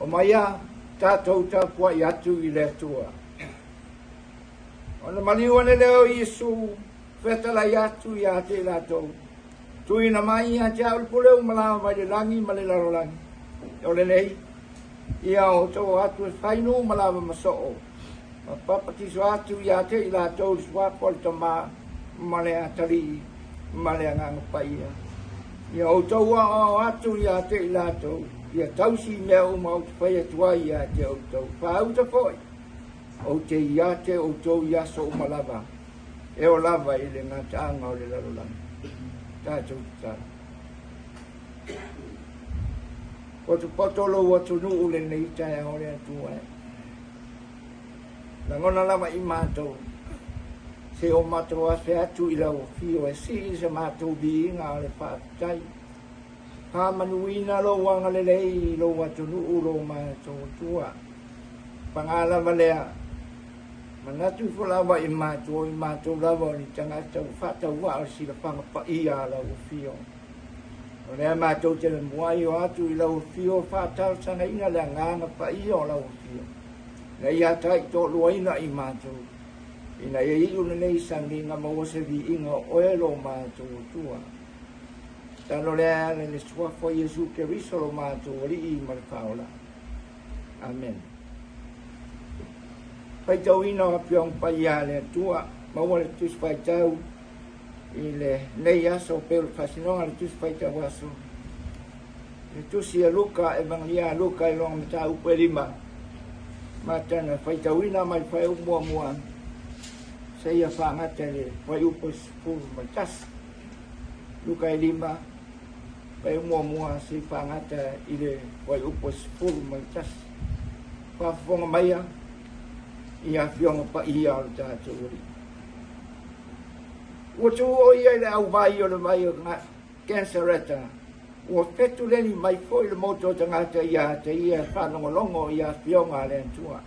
Omai a tatou tapuai atu i le Atua. Ona maliu ane lea o Iesu fetalai atu ia te i latou, tuuina mai ia te au le pule uma lava i le lagi ma le lalolagi. O lenei, ia outou o atu e fai nuu ma lava ma soo, ma papatiso atu ia te i latou le suafa o le Tama ma le Atalii ma le Agaga Paia. Ia outou aoao atu ia te i latou, ia tausi i mea uma ou te fai atu ai ia te outou. Faauta foi, ou te ia te outou i aso uma lava, e oo lava i le gataaga o le lalolagi. Tatou tatalo. Potopoto lou atunuu lenei taeao le Atua e. Lagona lava i matou, se o matou afe atu i lau afio e sii se matou viiga o le faafetai. Faamanuina lou agalelei i lou atunuu lo matou Atua. Paga lava lea, manatu ifo lava i matou, o i matou lava o ni tagata ua faatauvaa o le silafaga paia a lau afio. O lea matou te muai o atu i lau afio faatalosagaina le agaga paia o lau afio. Ina ia taitoaluaina i matou, ina ia iu lenei sauniga maua se viiga o oe lo matou Atua. Tatalo lea e ala i le Suafa o Iesu Keriso lo matou Alii ma le Faaola. Amene. Faitauina o Afioga Paia a le Atua, maua le Tusi Faitau i lenei aso pei o le faasinoga le Tusi Faitau Aso. Le Tusi a Luka, Evangelia a Luka i lona mataupu e lima, ma tana faitauina mai le fuaiupu muamua seia faagata i le fuaiupu 11. Luka e lima, fuaiupu muamua seia faagata i le fuaiupu 11. Faafofoga maia i afioga paia o le tatou Alii. Ua tuu o ia i le auvai o le vai o Kenesareta, ua fetuleni mai foi le motu o tagata ia te ia e faalogologo i afioga a le Atua.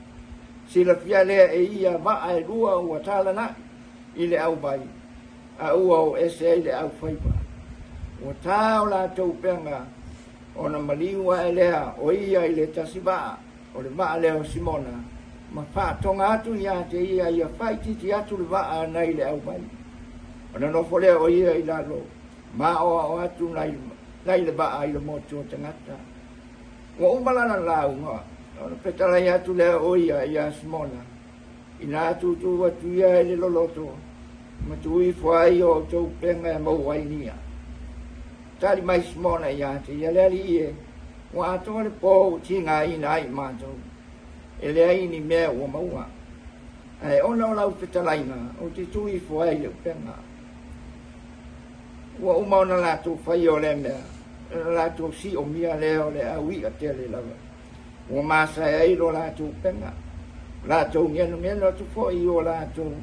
Silafia lea e ia vaa e lua ua talanai i le auvai, a ua o ese ai le aufaiva. Ua ta o latou upega ona maliu ae lea o ia i le tasi vaa, o le vaa lea o Simona, ma faatoga atu ia te ia ia faaitiiti atu le vaa nai le auvai. Ona nofo lea o ia i lalo, ma aoao atu nai le vaa i le motu o tagata. Ua uma lana lauga, ona fetalai atu lea o ia iā Simona, Inā tūtū atu ia i le loloto, ma tuu ifo ai o outou upega e maua ai ni i'a. Tali mai Simona ia te ia, Le Alii e, ua atoa le pō ua tigaina ai matou, e leai ni mea ua maua. Ae ona o lau fetalaiga, ou te tuu ifo ai le upega. Ua uma ona latou faia o lea mea, ona latou siomia lea o le au i'a tele lava. Ua masae ai lo latou upega, latou genugenu atu foi i o latou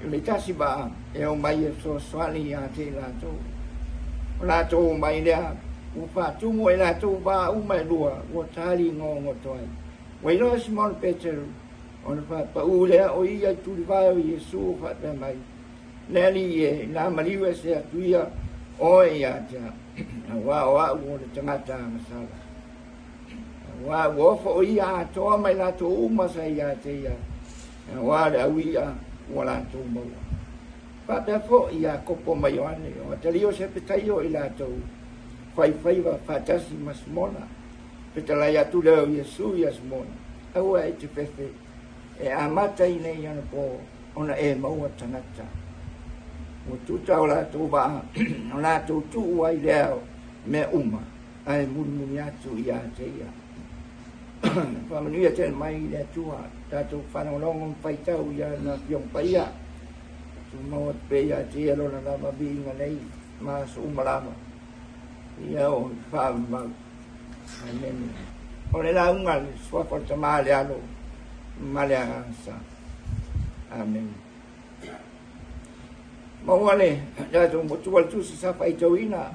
i le tasi vaa e omai e fesoasoani ia te i latou. O latou omai lea, ua faatumu e latou vaa uma e lua, ua tali gogoto ai. Ua iloa e Simona Peteru, ona faapaū lea o ia i tulivae o Iesu o faapea mai, Le Alii e, inā maliu ese atu ia oe ia te au, auā o au o le tagata agasala. Aua ua ofo o ia atoa mai latou uma sa ia te ia, aua le au i'a ua latou maua. Faapea foi Iakopo ma Ioane, o atalii o Sepetaio i latou faifaiva faatasi ma Simona. Fetalai atu lea o Iesu ia Simona, Aua e te fefe, e amata i nei anapo ona e maua tagata. Ua tuta o latou vaa, o latou tuu ai lea mea uma, ae mulimuli atu ia te ia. Faamanuia tele mai le Atua, tatou faalogologo ma faitau i ana Afioga Paia. Tumau atu pea ia te ia lona lava viiga nei ma aso uma lava. Ia o faavavau. Amene. O le lauga a le Suafa o le Tama, le Alo ma le Agaga Sa. Amene. Maua le tatou motu o le tusi sa faitauina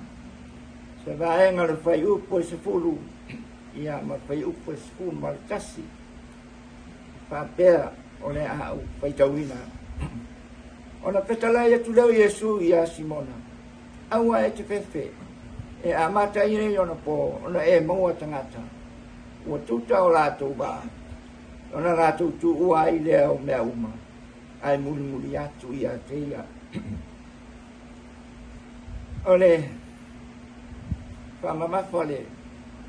se vaega o le fuaiupu e 10 ia ma le fuaiupu e 11 faapea o le a ou faitauina. Ona fetalai atu lea o Iesu iā Simona, Aua e te fefe, e amata ai nei ona po ona e maua tagata, ua tuta o latou vaa, ona latou tuua ai lea o mea uma, ae mulimuli atu ia te ia. O le faamamafa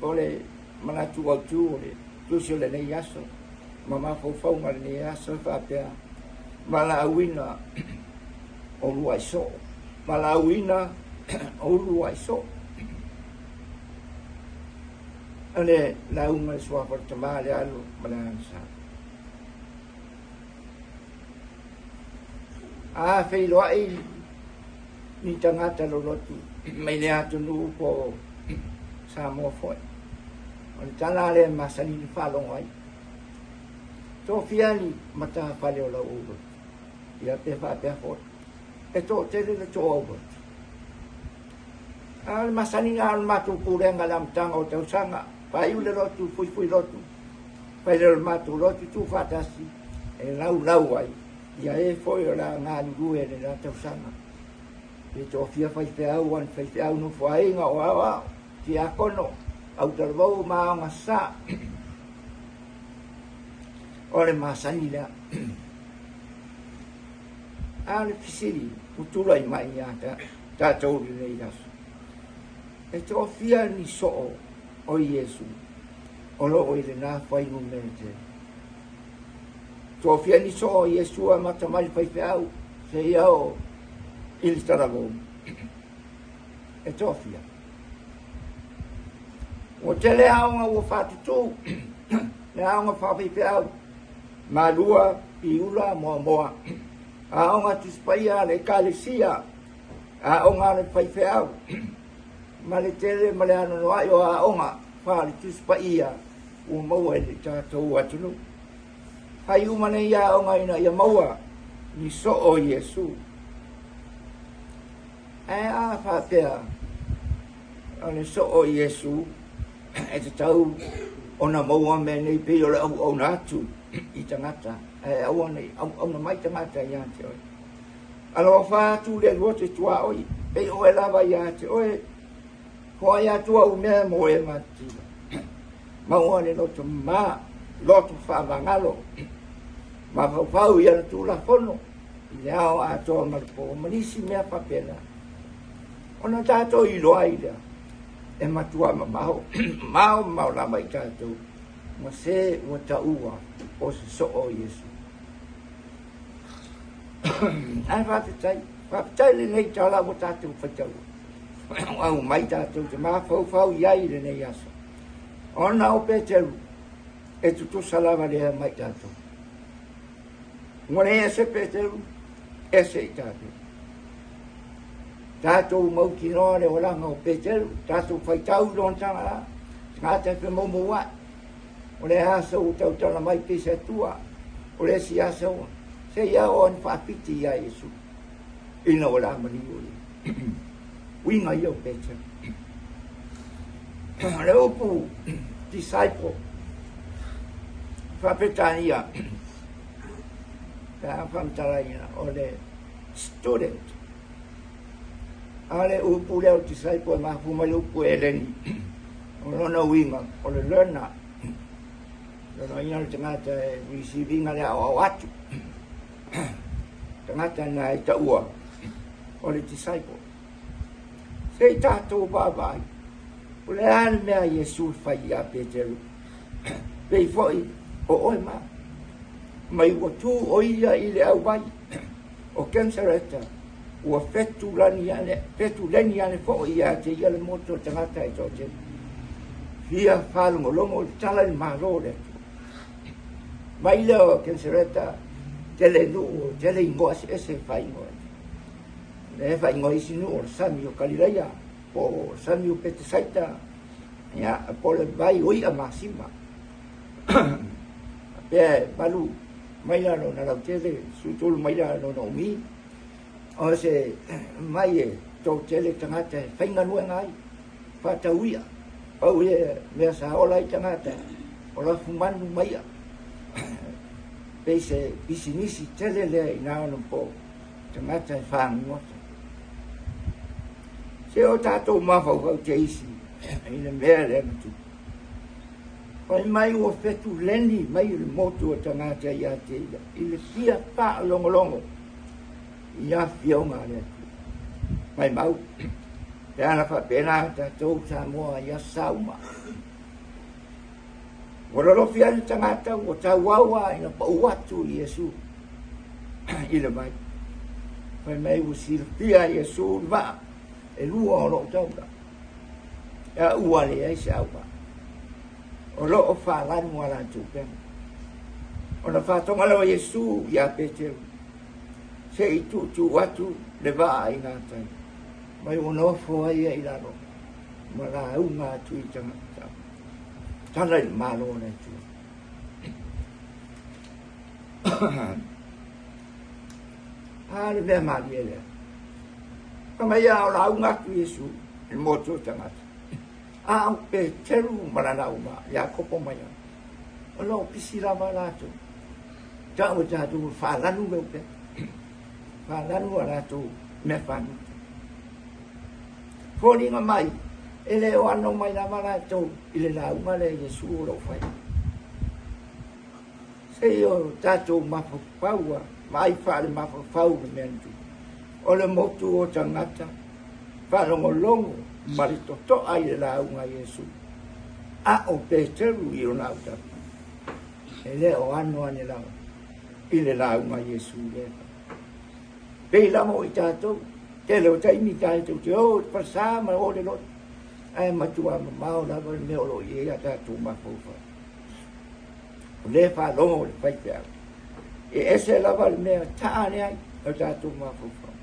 o le manatu autu o le tusi o lenei aso, ma mafaufauga o lenei aso e faapea, valaauina o uluai soo, valaauina o uluai soo. O le lauga le suafa o le Tama, le Alo ma le Agaga Sa. A feiloai ni tagata lolotu mai le atunuu po o Samoa foi, o le tala lea e masani ona faalogo ai, Tofia ni matafale o lau aulotu. Ia pe faapea foi, e toatele le too aulotu. A o le masani lava o le matou pulega i le amataga o tausaga, faaiu le lotu, fuifui lotu, fai lea o le matou lotu tuufaatasi e laulau ai ia e foi o le a galulue i lena tausaga. Pe toafia faifeau, ani faifeau nofoaiga o aoao, tiakono, autalavou ma aogasa. O le masani lea. A o le fesili ua tulai mai ia tatou i lenei aso, e toafia ni soo o Iesu o lo o i lena fuainumera tele? Toafia ni soo o Iesu e amata mai le faifeau seia oo i le talavou? E toafia. Ua tele aoga ua faatutū, le aoga faafaifeau, Malua, Piula, Moamoa, aoga Tusi Paia a le Ekalesia, aoga a le faifeau, ma le tele ma le anoanoai o aoga faale-Tusi Paia ua maua i le tatou atunuu. Fai uma nei aoga ina ia maua ni soo o Iesu. Ae a faapea o le soo o Iesu e tatau ona maua mea nei pei o le auauna atu i tagata, ae aua ne i auauna mai tagata ia te oe. Alofa atu le lua te tuaoi, pei oe lava ia te oe, hoai atu au mea mo e matatila. Maua le loto mama, loto faamagalo, mafaufau i ana tulafono, i le ao atoa ma le po, ma nisi mea faapena. Ona tatou iloa ai lea, e matua mamao, mamao mamao lava i tatou, ma se ua taua o se soo o Iesu. Ae faafetai, faafetai lenei tala ua tatou faitaua. Aumai tatou te mafaufau i ai i lenei aso. Ona o Peteru, e tutusa lava lea mai tatou. Ua le ese Peteru, ese i tatou. Tatou mautinoa le olaga o Peteru, tatou faitau i lona tagata, tagata e femoumouai. O le aso ua tautala mai pei se Atua, o le isi aso ua seia oo ina faapiti ia Iesu, ina ua lamaliu ia. Uiga ia o Peteru. O le upu disciple, Faa-Peretania, pe a faamatalaina, o le student. A o le upu lea o disciple e mafua mai le upu Eleni. O lona uiga, o le learner. Lona uiga o le tagata e receive ina le aoao atu. Tagata na e taua o le disciple. Se i tatou vaavaai, o le a le mea a Iesu e fai ia Peteru? Pei foi o oe ma mai ua tu o ia i le auvai o Kenesareta, ua fetulani ane, fetuleni ane foi ia te ia le motu o tagata e toatele, fia faalogologo i le tala i le Malo o le Atua. Mai lea o Kenesareta, tele nuu, tele igoa eseese e faaigoa ai. Lea e faaigoa isi nuu o le sami o Kalilaia, po o le sami o Petesaita, Ia, po o le vai o i'a masima. Faapea e 8 maila lona lautele, 13 maila lona umi. O se vai e toatele tagata e faigaluega ai, faatau i'a. Pau ia mea sa ola ai tagata, o lafumanu ma i'a. Pei se pisinisi tele lea i na ona po tagata e fagogota. Se o tatou mafaufau te isi i le mea lea na tupu. Fai mai ua fetuleni mai le motu o tagata ia te ia i le fia faalogologo i afioga a le Atua. Maimau, pe ana faapena tatou Samoa i aso sa uma. Ua lolofi ai le tagata ua tauau lava ina pau atu i Iesu i le vai. Fai mai ua silafia e Iesu le vaa e lua o loo taula. A ua leai se auvaa. O lo o faalanu a latou upega. Ona faatoga lea o Iesu iā Peteru, se i tuutuu atu le vaa i gatai, mai ua nofo ai ia i lalo ma lauga atu i tagata. Tala i le Malo o le Atua. A le mea malie lea. Fai mai a o lauga atu Iesu i le motu o tagata. A o Peteru ma lana auvaa, Iakopo ma Ioane, o lo o pisi lava latou. Tau e tatou ua faalanu le upega. Faalanu a latou mea faguta. Foliga mai, e le o ano mai lava latou i le lauga lea Iesu o lo o fai. Se i o tatou mafaufau a vaai faale-mafaufau le mea na tupu. O le motu o tagata faalogologo ma le totoa i le lauga a Iesu. A o Peteru i lona autafa, e le o ano ane lava i le lauga a Iesu lea. Pei lava o i tatou, tele o taimi tatou te o i le falesa ma o le loto, ae matua mamao lava le mea o lo o i ai a tatou mafaufau. O lea e faalogo le faifeau. E ese lava le mea taa ane ai o tatou mafaufau.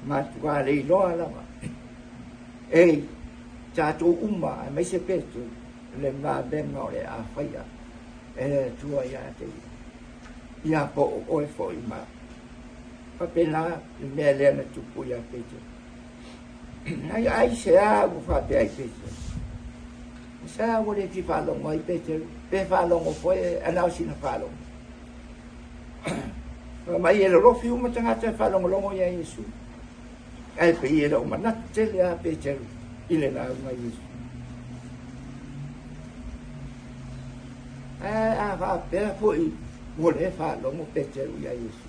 Matua le iloa lava. Ei, tatou uma, aemaise Peteru, le vavega o le a faia e le Atua ia te ia. Ia po o oe foi ma faapena le mea lea na tupu ia Peteru. Ai aisea ua faapea ai Peteru? Aisea ua le fia faalogo ai Peteru? Pe faalogo foi ana o sina faalogo. Fai mai e lolofi uma tagata e faalogologo ia Iesu. Ae pei e le o manatu tele a Peteru i le lauga a Iesu. Ae a faapea foi ua le faalogo Peteru ia Iesu.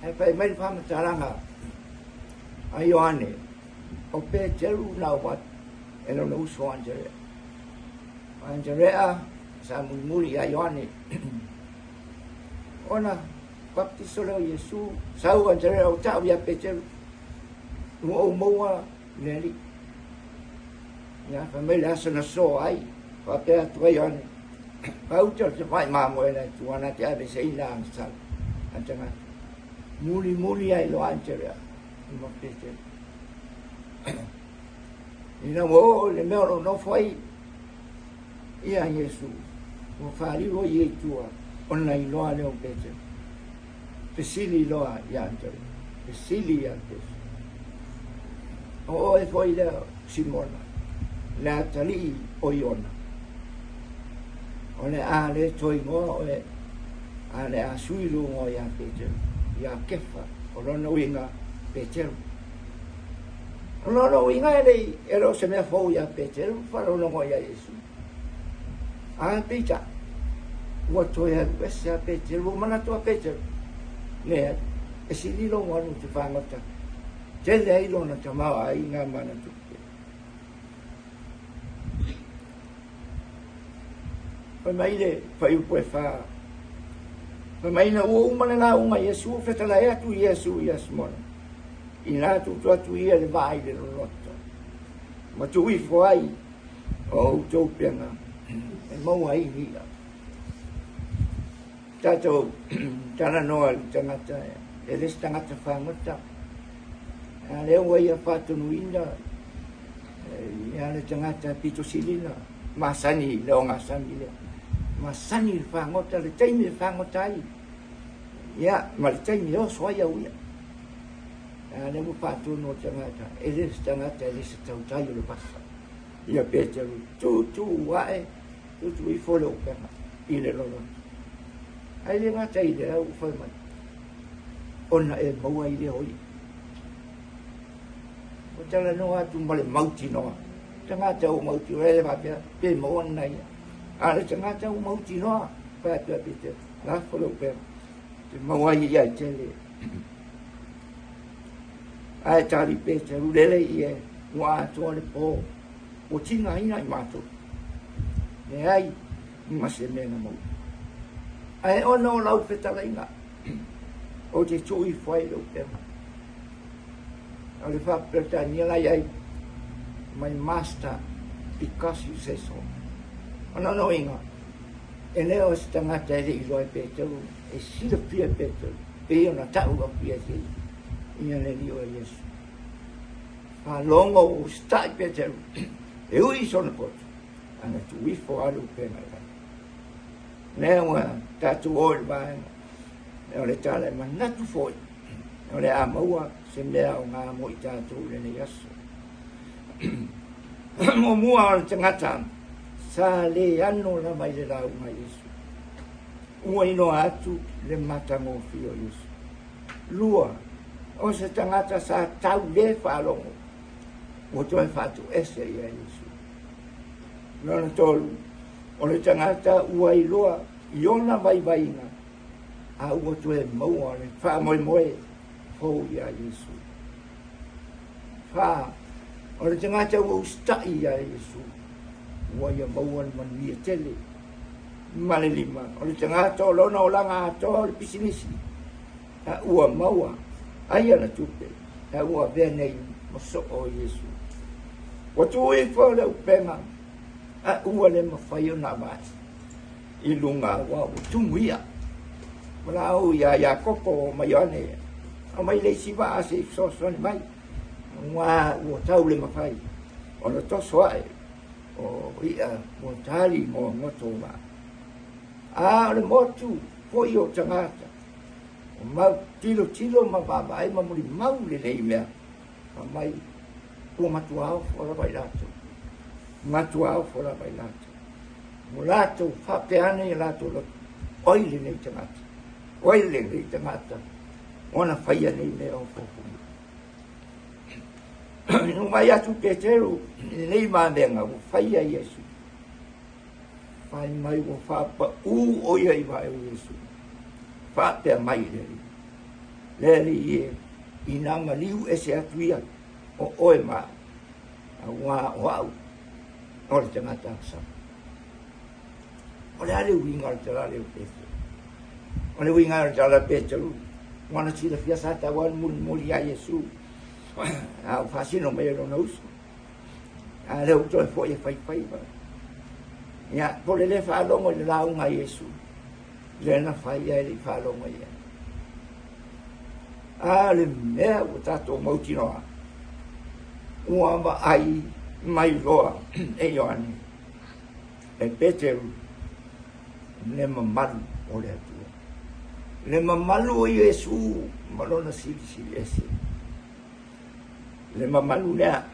Ae fai mai le faamatalaga a Ioane, o Peteru na o atu e lona uso o Anderea. O Anderea sa mulimuli ia Ioane. Ona baptiso lea o Iesu, sau Anderea o tau ia Peteru, ua ou maua le Alii. Ia, fai mai le aso na soa ai, faapea atu ai Ioane, pauta o le tamai mamoe le Atua na te aveeseina agasala a tagata. Mulimuli ai loa Anderea ma Peteru. Ina ua oo i le mea o lo o nofo ai ia Iesu, ua faliu ai ia i tua, ona iloa lea o Peteru. Fesili loa ia Anderea, fesili ia Peteru. O oe foi lea Simona, le atalii o Iona. O le a le toe igoa oe, a le a sui lou igoa ia Peteru, ia Kefa, o lona uiga Peteru. O lona uiga e le, e le o se mea fou ia Peteru faalogologo ia Iesu. A peitai, ua toe alu ese a Peteru, ua manatu a Peteru, leai, e sili lou alu i te fagota, tele ai lona tamaoaiga ma ana tupe. Fai mai le fuaiupu e fa. Fai mai ina ua uma le lauga a Iesu, ua fetalai atu Iesu ia Simona. Ina tuutu atu ia le vaa i le loloto, ma tuu ifo ai o outou upega e maua ai ni i'a. Tatou talanoa i le tagata, e le se tagata fagota, a lea ua ia faatonuina Ia le tagata pito sili na masani i le ogasami lea. Masani i le fagota, le taimi e fagota ai. Ia, ma le taimi e oso ai au ia. A lea ua faatonu o tagata, e le se tagata, e le se tautai o le vasa. Ia Peteru, tutu ae, tutu ifo le upega i le loloto. Ae le gata i lea ua fai mai, ona e maua ai lea o ia. Ua talanoa atu ma le mautinoa. Tagata ua mautinoa, e le faapea, pe maua nai ia. A le tagata ua mautinoa, faapea Peteru, lafo le upega, te maua ai ia i tele. Ae tali Peteru, lele ia, ua atoa le po, ua tigaina i matou. Leai ma se mea na maua. Ae ona o lau fetalaiga, ou te tuu ifo ai le upega. O le faa-Peretania la i ai, My master, because you say so. O lona uiga, e le o se tagata e le i iloa e Peteru, e silafia e Peteru, pei ona tau atu ia te ia le Alii o Iesu. Faalogo ua usitai Peteru, e ui i sona poto, a na tuu ifo lava le upega i lalo. Lea ua tatou o i le vaega, o le tala e manatu foi, o le a maua se mea aoga mo i tatou i lenei aso. Muamua o le tagata sa le ano lava i le lauga a Iesu. Ua iloa atu le matagofie o Iesu. Lua, o se tagata sa tau le faalogo, ua toe faatoese ia Iesu. Lona tolu, o le tagata ua iloa i ona vaivaiga a ua toe maua le faamoemoe fou iā Iesu. Whā, o le tagata ua usitai iā Iesu, ua ia maua le manuia tele. Ma le lima, o le tagata o lona olaga atoa o le pisinisi, a ua maua ai ana tupe, a ua avea nei ma soo o Iesu. Ua tuu ifo le upega, a ua le mafai ona avatu i luga aua ua tumu ia. Valaau iā Iakopo ma Ioane, aumai le isi vaa se i fesoasoani mai, aua ua tau le mafai ona toso ae o i'a ua tali mo goto o vaa. A o le motu foi o tagata, o mau tilotilo ma vaavaai ma mulimau lenei mea, fai mai ua matua ofo lava i latou, matua ofo lava i latou. Ua latou faapea ane i latou loto, oi lenei tagata, oi lenei tagata, ona faia nei mea ofoofo mai. Ua vaai atu Peteru i lenei mavega ua faia Iesu, fai mai ua faapaū ʻo ia i vae o Iesu, faapea mai i le Alii, Le Alii e, inā maliu ese atu ia o oe ma au, auā o au o le tagata agasala. O le a le uiga o le tala lea o Peteru? O le uiga o le tala a Peteru, ua na silafia sa tau lava mulimuli iā Iesu, a ua faasino mai e lona uso. A lea ua toe foi e faifaiva. Ia, po o le le faalogo i le lauga a Iesu, lea na fai ae le i faalogo i ai. A o le mea ua tatou mautinoa, ua vaai mai loa e Ioane, e Peteru, le mamalu o le Atua. Le mamalu o Iesu ma lona silisili ese. Le mamalu lea,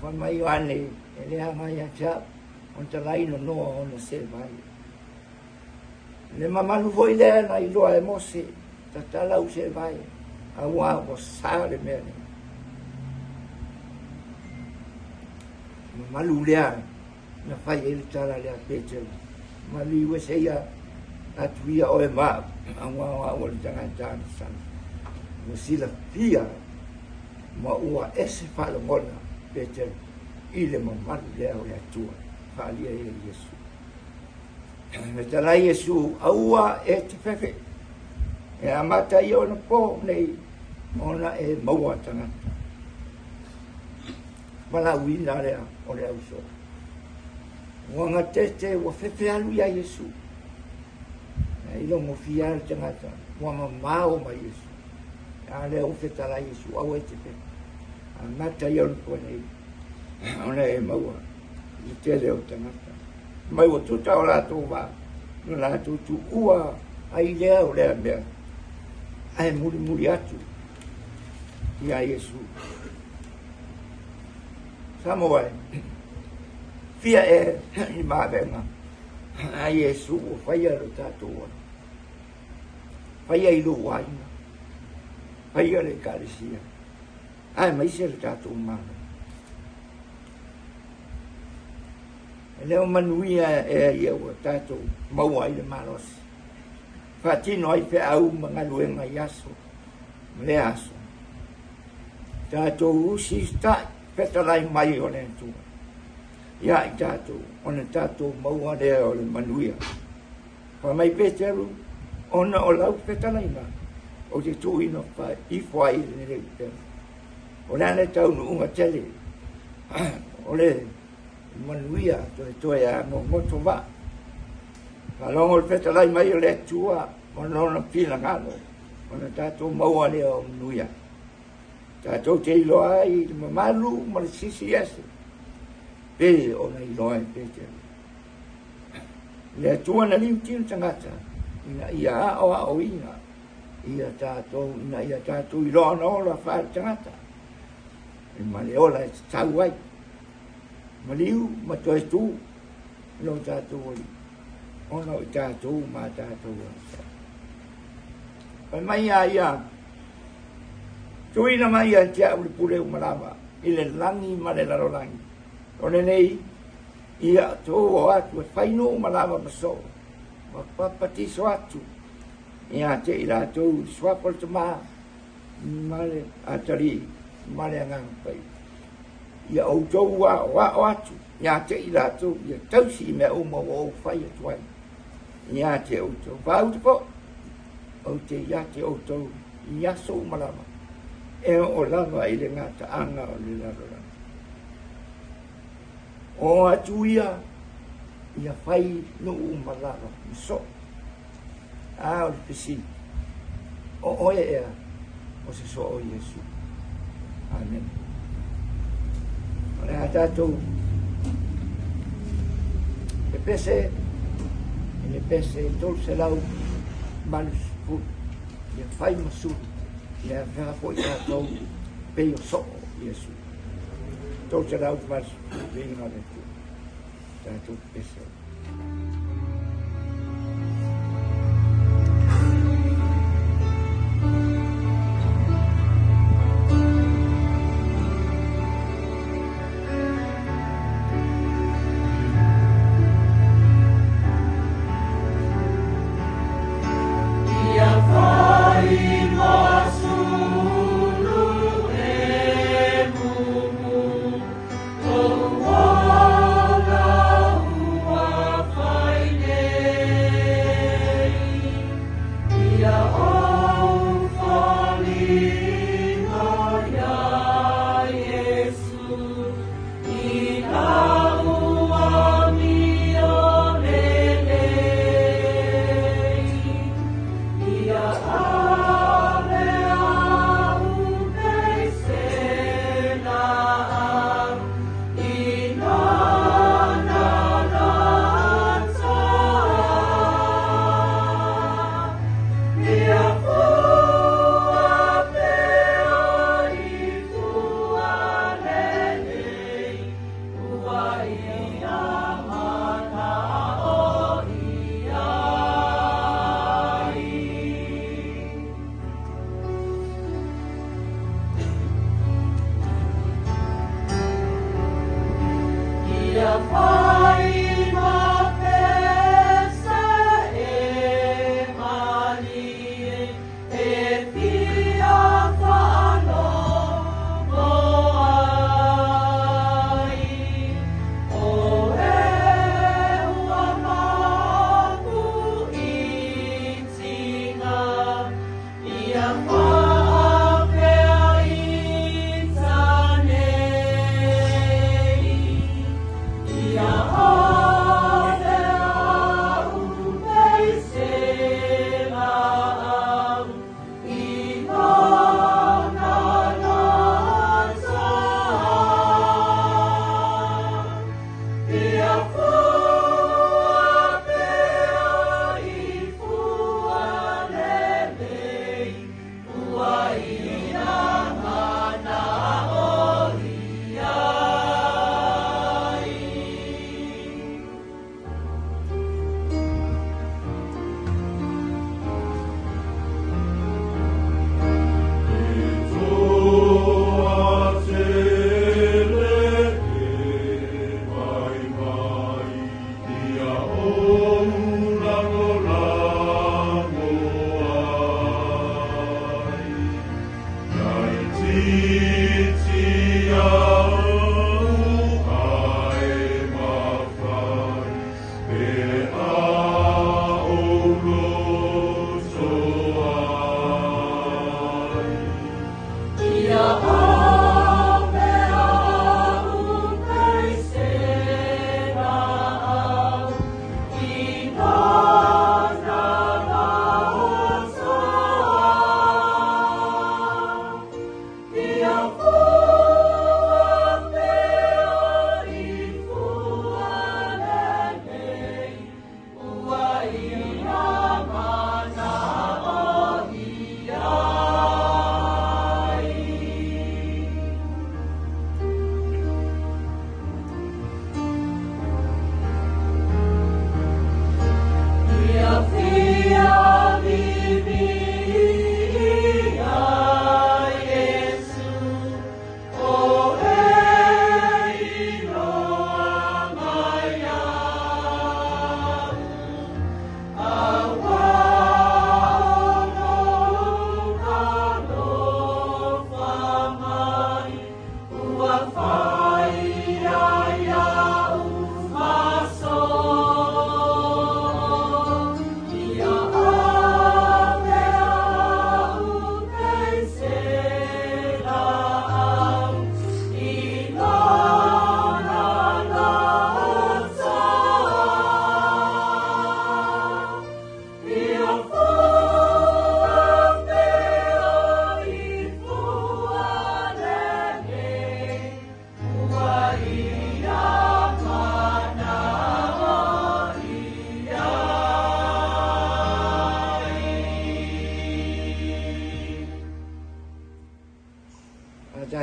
fai mai Ioane, e le agai ia te au, ona talaina noa ona se vai. Le mamalu foi lea na iloa e Mose, tatala u se vai, auā ua sa le mea nei. Mamalu lea na fai ai le tala lea a Peteru, maliu ese ia atu ia oe ma au, auā o au o le tagata agasala. Ua silafia ma ua ese faalogona Peteru i le mamalu lea o le Atua, faaalia ai e Iesu. Me talai Iesu, aua e te fefe, e amata ia ona po nei, ona e maua tagata. Valaauina lea o le auso. Ua gatete, ua fefe alu ia Iesu. E ilogofia le tagata, ua mamao mai Iesu. A lea ua fetalai Iesu, aua e te fefe. Amata ia ona po nei. Ona e maua i le tele o tagata. Mai ua tuta o latou vaa, na latou tuua ai lea o lea mea, ae mulimuli atu ia Iesu. Samoa e, fia e i mavega a Iesu ua faia lo tatou ola. Faia i lou aiga, faia le ekalesia, aemaise le tatou Malo. E le o manuia ea ia ua tatou maua ai le malosi, faatino ai feau ma galuega i aso ma lea aso. Tatou usitai fetalai mai o le Atua ia i tatou, ona tatou maua lea o le manuia. Fai mai Peteru, ona o lau fetalaiga, ou te tuuina ifo ai i lenei upega. O le a le taunuuga tele o le manuia toetoe a gogoto vaa. Faalogo le fetalai mai o le Atua ma lona finagalo, ona tatou maua lea o manuia. Tatou te iloa ai le mamalu ma le sisi ese, pe ona iloa e Peteru. Le Atua na liutino tagata ina ia aoaoina ia tatou, ina ia tatou iloa ona ola faale-tagata, e ma le ola e tatau ai, maliu ma toe tu lo tatou Alii, ona o i tatou ma tatou ola. Fai mai a ia, tuuina mai ia te au le pule uma lava i le lagi ma le lalolagi. O lenei, ia tou o atu e fai nuu ma lava ma soo, ma papatiso atu ia te i latou i le suafa o le Tama ma le Atalii ma le Agaga Paia. Ia outou aoao atu ia te i latou ia tausi i mea uma ua ou fai atu ai ia te outou. Faautu foi, ou te ia te outou i aso uma lava, e oo lava i le gataaga o le lalolagi. O atu ia, ia fai nuu ma lava ma soo. A o le fesili, o oe ea o se soo o Iesu? Amen. O le a tatou pepese i le pese 380 ia fai ma sulu ia fea foi tatou pei o soo o Iesu. 380 viiga o le Atua. Tatou pepese. Ia fai ma sulu e mumu, tou ola ua fai nei. Ia ou foliga iā Iesu, i lau amio lelei. Ia ave au pese laau, i lona lata. Ia fua pea i fua lelei, ua ia mana'o i ai. Ia fai ma pese e malie, e fia faalogo ai. O e ua mapu i tina, ia faapea i tanei. Ia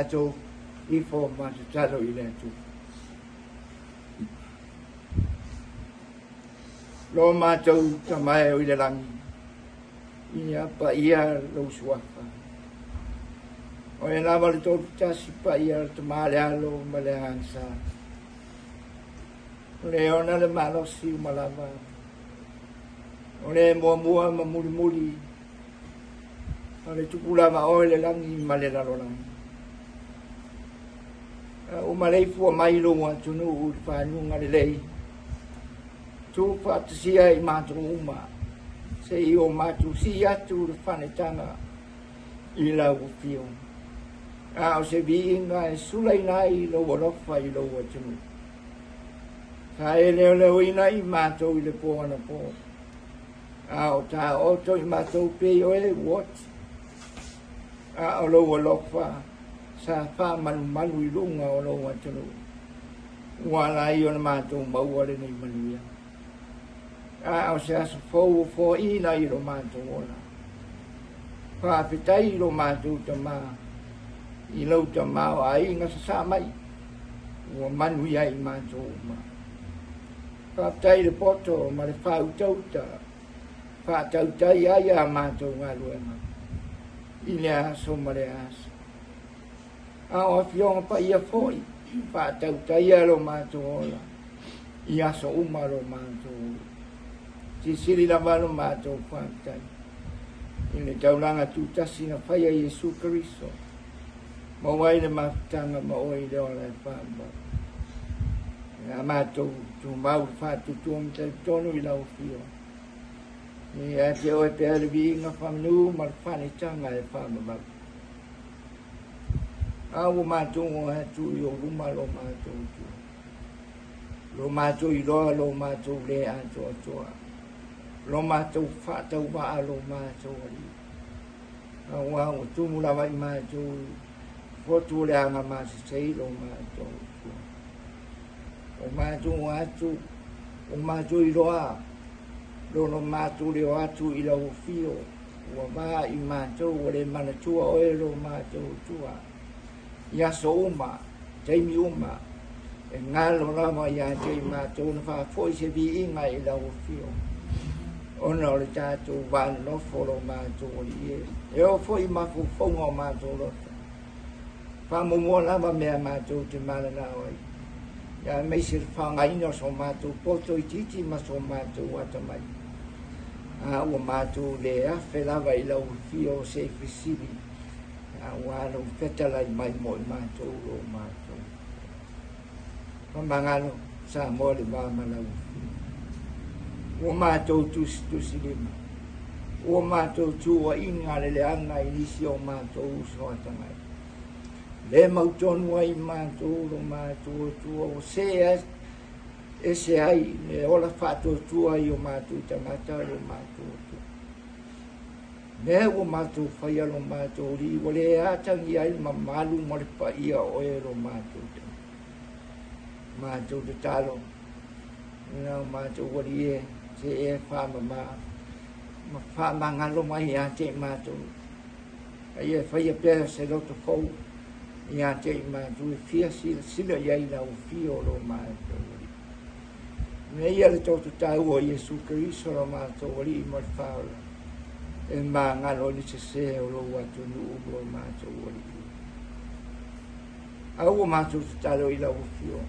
Tatou ifo ma tatalo i le Atua. Lo matou Tama e o i le lagi, ia paia lou suafa. Oe lava le Tolu Tasi paia le Tama le Alo ma le Agaga Sa. O le ona le malosi uma lava. O le muamua ma mulimuli. O le tupu lava oe le lagi ma le lalolagi. A ua maleifua mai lou atunuu i le fanuga lelei, tu faatasia i matou uma, se i o matou sii atu le fanetaga i lau afio. A o se viiga e sulaina ai lou alofa i lou atunuu. Sa e leoleoina i matou i le po anapo. A o taoto i matou pei o e ua oti. A o lou alofa sa faamalumalu i luga o lou atunuu, ua ala ai ona matou maua lenei manuia. A o se aso fou ua foaiina i lo matou ola. Faafetai i lo matou Tama, i lou tamaoaiga sasaa mai, ua manuia ai matou uma. Faafetai i le poto ma le faautauta faatautai ai a matou galuega i le aso ma le aso. A o Afioga Paia foi, faatautaia lo matou ola i aso uma lo matou silisili lava lo matou faafetai i le taulaga tutasi na faia Iesu Keriso. Maua ai le mafutaga ma oe i le ola e faavavau. Ia matou tumau le faatuatua ma talitonu i lau afio. Ia te oe pea le viiga faamanu ma le faaletaga e faavavau. A ua matou o atu i ou luma lo matou Atua. Lo matou iloa lo matou le atoatoa. Lo matou faatauvaa lo matou Alii. Aua ua tumu lava i matou fotu o le aga masesei lo matou Atua. O matou atu, o matou iloa, lo matou leo atu i lau afio, ua va i matou ua le manatua oe lo matou Atua. I aso uma, taimi uma, e galo lava ia te i matou na faafoi se viiga i lau afio, ona o le tatou va nonofo lo matou Alii e. E oo foi i mafaufauga o matou loto. Faamuamua lava mea matou te mananao ai, ia aemaise le faaaogaina o so matou poto itiiti ma so matou atamai. A ua matou le afe lava i lau afio se i fesili, aua lou fetalai mai mo i matou lo matou. Faamagalo Samoa le va ma lau afio. Ua matou tusitusilima, ua matou tuuaiga le leaga i nisi o matou uso atamai. Le mautonu ai matou lo matou Atua ua see ese ai le ola faatuatua i o matou tagata lo matou Atua. Mea ua matou faia lo matou Alii ua le atagia ai le mamalu ma le paia o oe lo matou tagata. Matou tatalo ina o matou Alii e se e faamama ma faamagalo mai ia te i matou. A ia faia pea se loto fou ia te i matou e fia silasila i ai lau afio o lo matou Alii. Ina ia le toto taua o Iesu Keriso lo matou Alii ma le Faaola e magalo i le sese o lou atunuu lo matou Alii. A ua matou tatalo i lau afio,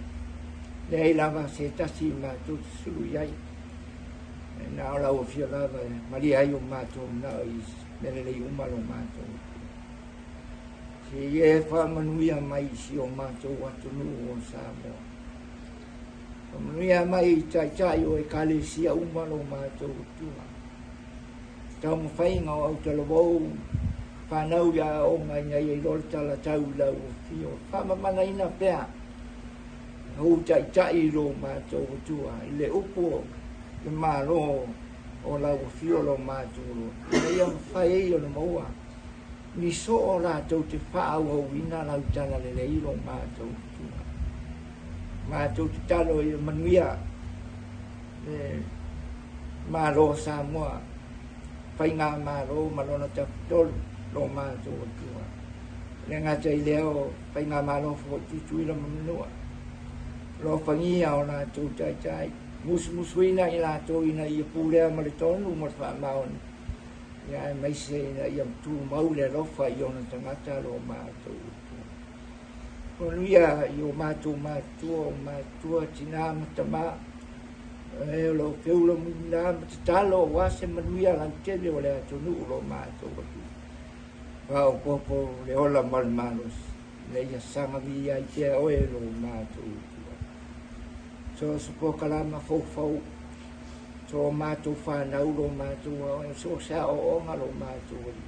leai lava se tasi i matou te sulu i ai. E na o lau afio lava e malie ai o matou manao i mea lelei uma lo matou. Se i e faamanuia mai i si o matou atunuu o Samoa. Faamanuia mai i taitai o ekalesia uma lo matou Atua. Taumafaiga o autalavou fanau i aoga ina ia iloa le talatau i lau afio. Faamamanaina pea ou taitai i lo matou Atua i le upu o le Malo o lau afio lo matou Loa. Ina ia mafai ai ona maua ni soo latou te faaauauina lau talalelei lo matou Atua. Matou tatalo ia manuia le Malo o Samoa, faigamalo ma lona tafatolu lo matou Atua. E le gata i lea o Faigamalo foi Tutuila ma Manua, alofagia o latou taitai, musumusuina i latou ina ia pulea ma le tonu ma le faamaoni, ia aemaise ina ia tumau le alofa i ona tagata lo matou Atua. Manuia i o matou matua, o matua, tinā ma tamā, e o lo o feula mulimulā ma tatalo aua se manuia lautele o le atunuu lo matou Atua. Faaopoopo le ola ma le malosi, ina ia saga viia ai pea oe lo matou Atua. So o se polokalama foufou, so o matou fanau lo matou aoga, so o se aoaoga lo matou Alii.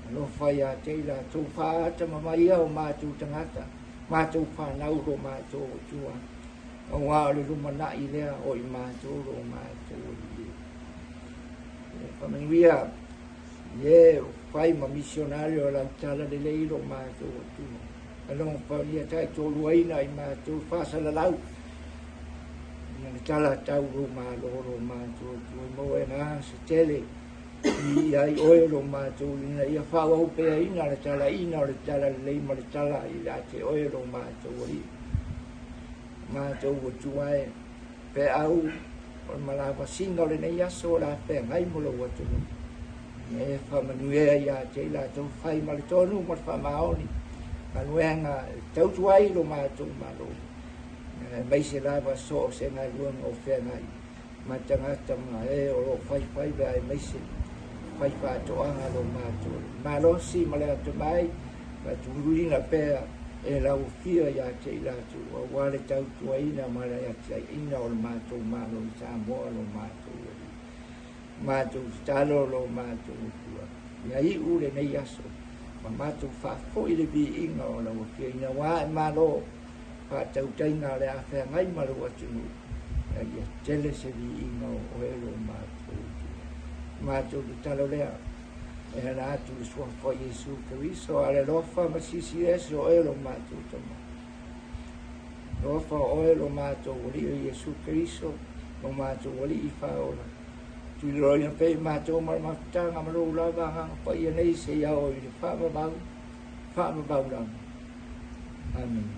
Alofa ia te i latou faatamamaia o matou tagata, matou fanau lo matou Atua, aua o le lumanai lea o i matou lo matou Alii. E faamanuia i e o fai ma misionari o lau tala lelei lo matou Atua. Alofa ia taitoluaina i matou faasalalau ia le tala tau lo malo lo matou Atua i maua e gā se tele i ai oe lo matou ina ia faaauau peaina le talaina o le tala lelei ma le tala i la te oe lo matou Alii. Matou Atua e feau o le malavasiga o lenei aso o le a feagai mo lou atunuu. E faamanuia ia te i latou fai ma le tonu ma le faamaoni galuega e tautua ai lo matou Malo, aemaise lava so o se galuega o feagai ma tagata ma e o lo o faifaiva aemaise faifaatoaga lo matou malosi ma le atamai faatuluina pea e lau afio ia te i latou aua le tautuaina ma le atiaeina o le matou Malo i Samoa lo matou Alii. Matou tatalo lo matou Atua ia iu lenei aso ma matou faafoi le viiga o lau afio ina ua ae malo faatautaiga o le a feagai ma lou atunuu, a ia tele se viiga o oe lo matou Atua. Matou tatalo lea e ala atu i le suafa o Iesu Keriso, a le alofa ma silisili ese o oe lo matou Tama. Alofa o oe lo matou Alii o Iesu Keriso, lo matou Alii Faaola. Tuliloaina pea i matou ma le mafutaga ma lou lava Agaga Paia nei seia oo i le faavavau, faavavau lava. Amene.